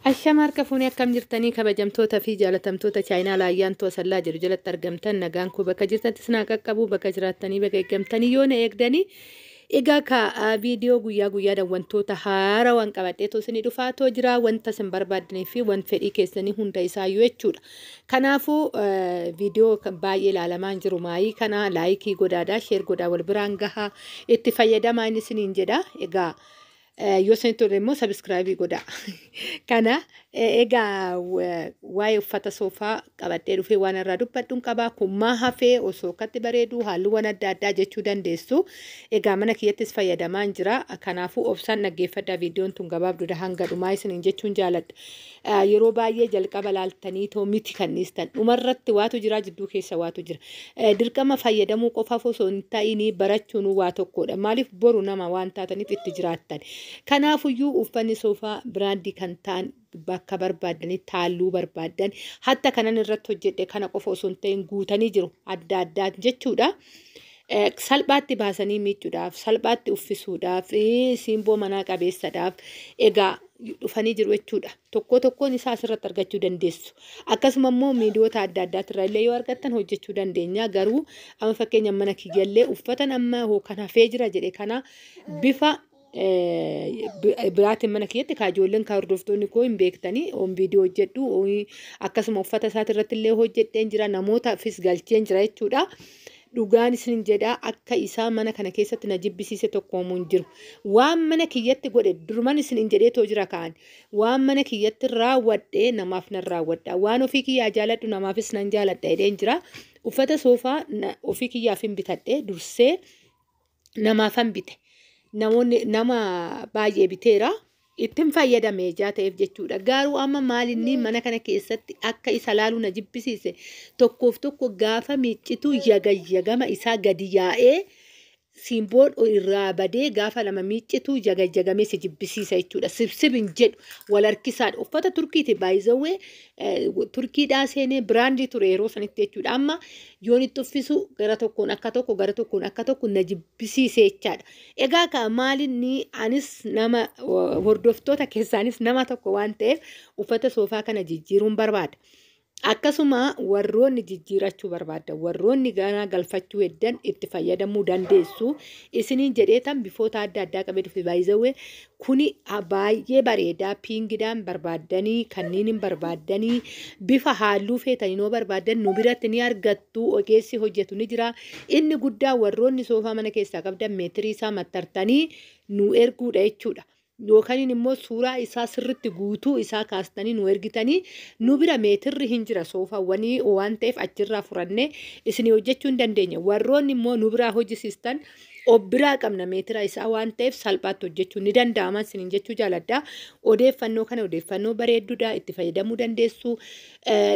Ashama harka fuunee akkam jirtanii kabajamtoota fi jaalatamtoota chaayinaa laayyaan toosallaa jedhu jalatti argamtan nagaan koo bakka jirtantti sinaa qaqqabu bakka jiraattanii bakka eeggamtanii yoo na eegdanii egaa ka viidiyoo guyyaa guyyaadhaan wantoota haarawaan qabadhee too isinii dhufaa too jira wanta isin barbaaddanii fi waan fedhii keessanii hunda isaayyuu jechuudha. Kanaafuu viidiyoo baay'ee ilaalamaa hin jiru maayii kana like godhaadhaa, share godhaa, wal biraan gahaa, itti fayyadamaa inni isiniin jedha. Egaa yoo isinitti tole immoo subscribe godhaa. Kana egaa waa'ee uffata soofaa qabadhee dhufee waan irraa dubbadhuun qabaa. Kun maa hafee osoo akkatti bareedu halluuwwan adda addaa jechuu dandeessu. Egaa mana kiyyattis fayyadamaa hin jira. Kanaafuu obsaan dhaggeeffadhaa, viidiyoon tun gabaabduudha hanga dhumaa isiniin jechuun jaaladha. Yeroo baay'ee jalqaba laaltanii too miti kan dhiistan. Dhumarratti waatu jira, jidduu keessa waatu jira. Dirqama fayyadamuu qofaaf osoo hin ta'in barachuun waa tokkodha. Maaliif boru nama waan taataniif itti jiraattan. Kanaafuyyuu uffanni soofaa brand kan ta'an bakka barbaaddanitti halluu barbaaddan hatta kanan irratti hojjedhe kana qofa osoo hin ta'in guutanii jiru adda addaa jechuudha. Salphaatti baasanii miicuudhaaf, salphaatti uffisuudhaaf, simboo manaa qabeessadhaaf egaa dhufanii jiru jechuudha. Tokko tokkoon isaa asirratti argachuu dandeessu. Akkasuma immoo miidiyoota adda addaatirra illee yoo argattan hojjechuu dandeenya. Garuu amma fakkeenya mana kiyyallee uffatan amma hoo kan hafee jira jedhe kana bifa biraatiin mana kiyyatti kaa ijoolleen kaa hordoftoonni koo hin beektanii oon viidiyoo hojjedhu, akkasuma uffata isaati irratti illee hojjedheen jira, namootaafis galcheen jira jechuudha. Dhugaan isin jedhaa, akka isaa mana kana keessatti na jibbisiise tokko hin jiru. Waan mana kiyyatti godhe duruman isin hin jedhee too jira kaan. Waan mana kiyyatti raawwadhee namaaf nan raawwadha. Waan ofii kiyyaa jaaladhu namaafis nan jaaladha jedheen jira. Uffata soofaa ofii kiyyaaf hin bitadhee dursee namaafan bite. Namoonni nama baay'ee biteera. Ittiin fayyadamee ijaa ta'eef jechuudha. Garuu amma maalinni mana kana keessatti akka isa laaluu na jibbisiise, tokkoof tokko gaafa miiccitu yagayyagama isaa gadi yaa'ee simboon irraa badee gaafa lama miiccitu jagajjagamee si jibbisiisa jechuudha. Sibsib hin jedhu, wal harkisaadha. Uffata Turkiiti baay'izawwee, Turkiidhaa seenee brand ture yeroo sanitti jechuudha. Amma yoon itti uffisu gara tokkoon akka tokko, gara tokkoon akka tokko na jibbisiise jechaadha. Egaa ka maalinni anis nama hordoftoota keessaanis nama tokko waan ta'eef uffata soofaa kana jijjiiruun barbaada. Akkasuma warroonni jijjiirachuu barbaadan, warroonni ganaa galfachuu heddan itti fayyadamuu dandeessu. Isiniin jedheetan bifoota adda addaa qabee dhufe. Baay'izawwee kuni baay'ee bareedaa, pinkidhaan barbaaddanii kanneen hin barbaaddanii bifa halluu feetanii noo barbaadan nu biratti ni argattu. Ogeessi hojjetu ni jira. Inni guddaa warroonni soofaa mana keessaa qabdan meetirii isaa maxxartanii nu erguudha jechuudha. Yookaan immoo suuraa isaa sirritti guutuu isaa kaastanii nu ergitanii nu bira meetirri hin jira soofaawwanii waan ta'eef achirraa furannee isinii hojjechuu hin dandeenya. Warroonni immoo nu biraa hojjisiistan of biraa qabna meetira isaa waan ta'eef salphaatti hojjechuu ni danda'ama isiniin jechuu jaaladha. Odeeffannoo kana odeeffannoo bareedduudha, itti fayyadamuu dandeessu.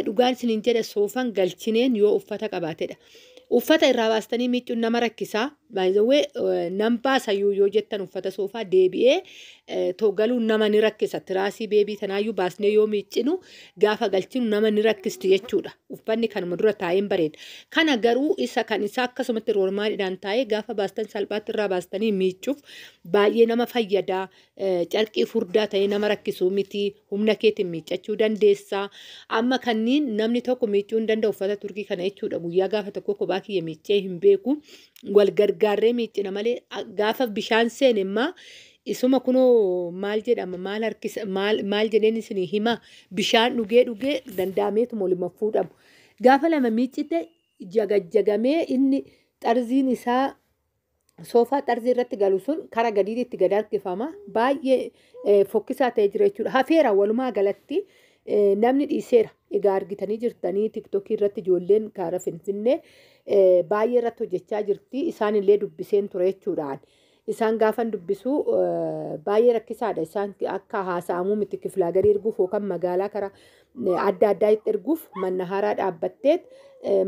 Dhugaan isiniin jedha, soofaan galchineen yoo uffata qabaatedha. Uffata irraa baastanii miicuun nama rakkisaa. Baay'ee nan baasayyuu yoo jettan uffata soofaa deebi'ee galuun nama ni rakkisa. Tiraasii baby tanaayyuu baasnee yoo miiccinu gaafa galchinu nama ni rakkisti jechuudha. Uffanni kanuma dura taa'een bareeda. Kana garuu isa kan isaa akkasumatti normaliidhaan taa'ee gaafa baastan salphaatti irraa baastanii miicuuf baay'ee nama fayyada. Carqii furdaa ta'ee nama rakkisuu miti. Humna keetiin miiccachuu dandeessa. Amma kanniin namni tokko miiccuu hin danda'u uffata Turkii kana jechuudha. Guyyaa gaafa tokko kophaa kiyya miiccee hin beeku. Wal gargaarree miiccina malee gaafa bishaan seene immaa isuma kunoo maal jedhama, maal harkisa, maal maal jedheen isinii hima, bishaan dhugee dhugee danda'ameetuma oluma fuudhamu. Gaafa lama miiccite jagajjagamee inni xarziin isaa soofaa xarzii irratti galu sun kara gadiitti gad harkifama. Baay'ee fokkisaa ta'ee jira jechuudha. Hafeera, walumaa galatti namni dhiiseera. Egaa argitanii jirtanii, TikTokii irratti ijoolleen kaara Finfinnee baay'ee irratti hojjechaa jirti. Isaan illee dubbiseen ture jechuudhaan. Isaan gaafan dubbisu baay'ee rakkisaadha. Isaan akka haasa'amuu miti, kiflaa garii erguuf yookaan magaalaa karaa adda addaa itti erguuf manna haaraa dhaabbatteet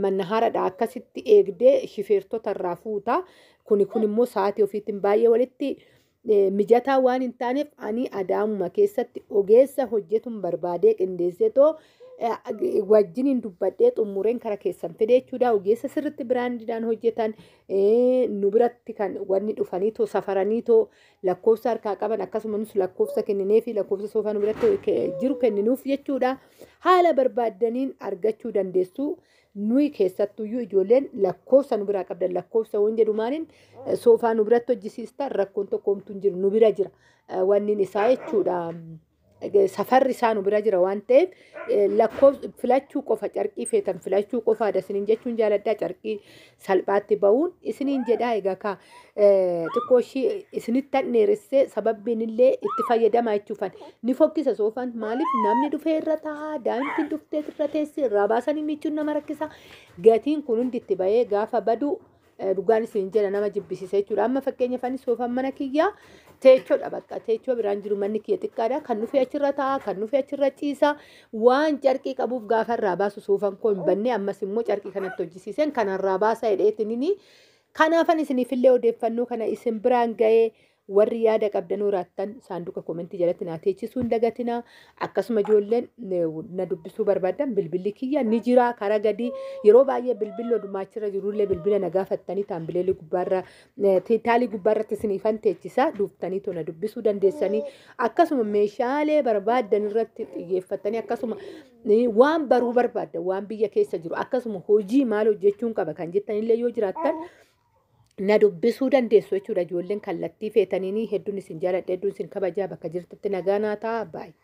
manna haaraadha akkasitti eegdee shifeertota irraa fuuta. Kuni kun immoo sa'aatii ofiitiin baay'ee walitti mijataa waan hin taaneef ani Adaamuma keessatti ogeessa hojjetuun barbaadee qindeessee too Wajjiniin dubbadhee xumureen kara keessan fide jechuudha. Ogeessa sirriitti biraandiidhaan hojjetan nu biratti kan wanni dhufanii too safaranii too lakkoofsa harkaa qaban, akkasuma nus lakkoofsa kenninee fi lakkoofsa soofaa nu biratti jiru kenninuuf jechuudha. Haala barbaaddaniin argachuu dandeessu. Nuyi keessattuyyuu ijoolleen lakkoofsa nu biraa qabdan, lakkoofsa waan jedhu maaliin soofaa nu biratti hojjisiista, rakkoon tokko homtuu hin jiru, nu bira jira wanni isaa jechuudha. Safarri isaa nu bira jira waan ta'eef lakkoofsa filachuu qofa, carqii feetan filachuu qofaadha isiniin jechuun jaaladhaa, carqii salphaatti ba'uun isiniin jedhaa. Egaa kaa xiqqoo ishii isinitti dheeressee, sababbiin illee itti fayyadamaa jechuufan. Ni fokkisa soofaan, maaliif namni dhufee irra taa'aa, daa'imti dhuftee irra teessi, irraa baasanii miicuun nama rakkisa. Gatiin kun hundi itti bahee gaafa badu, dhugaan isin jedha, nama jibbisiisa jechuudha. Amma fakkeenyaaf ani soofaan mana kiyyaa teechoodha, bakka teechoo biraan jiru, manni kiyya xiqqaadha. Kan dhufee achirra taa'a, kan dhufee achirra ciisa. Waan carqii qabuuf gaafa irraa baasu soofaan koo hin banne. Ammas immoo carqii kanatti hojjisiiseen kanarraa baasa jedheetinini. Kanaafan isiniifillee odeeffannoo kana isin biraan ga'ee, warri yaada qabdan horaattan saanduqa koomentii jalatti naa teechisuu hin dagatinaa. Akkasuma ijoolleen na dubbisuu barbaadan bilbilli kiyya ni jira karaa gadii. Yeroo baay'ee bilbilli odumaachirra jirullee bilbila na gaafattanii taambileelii gubbaarra, taalii gubbaarratti isiniifan teechisa, duuftanii too na dubbisuu dandeessanii. Akkasuma meeshaalee barbaaddan irratti xiyyeeffattanii, akkasuma waan baruu barbaaddan, waan biyya keessa jiru, akkasuma hojii maal hojjechuun qaba kan jettanillee yoo jiraattan na dubbisuu dandeessu jechuudha. Ijoolleen kallattii feetaniini, hedduun isin jaaladha, hedduun isin kabajaa, bakka jirtutti nagaa naa ta'a baay'ee.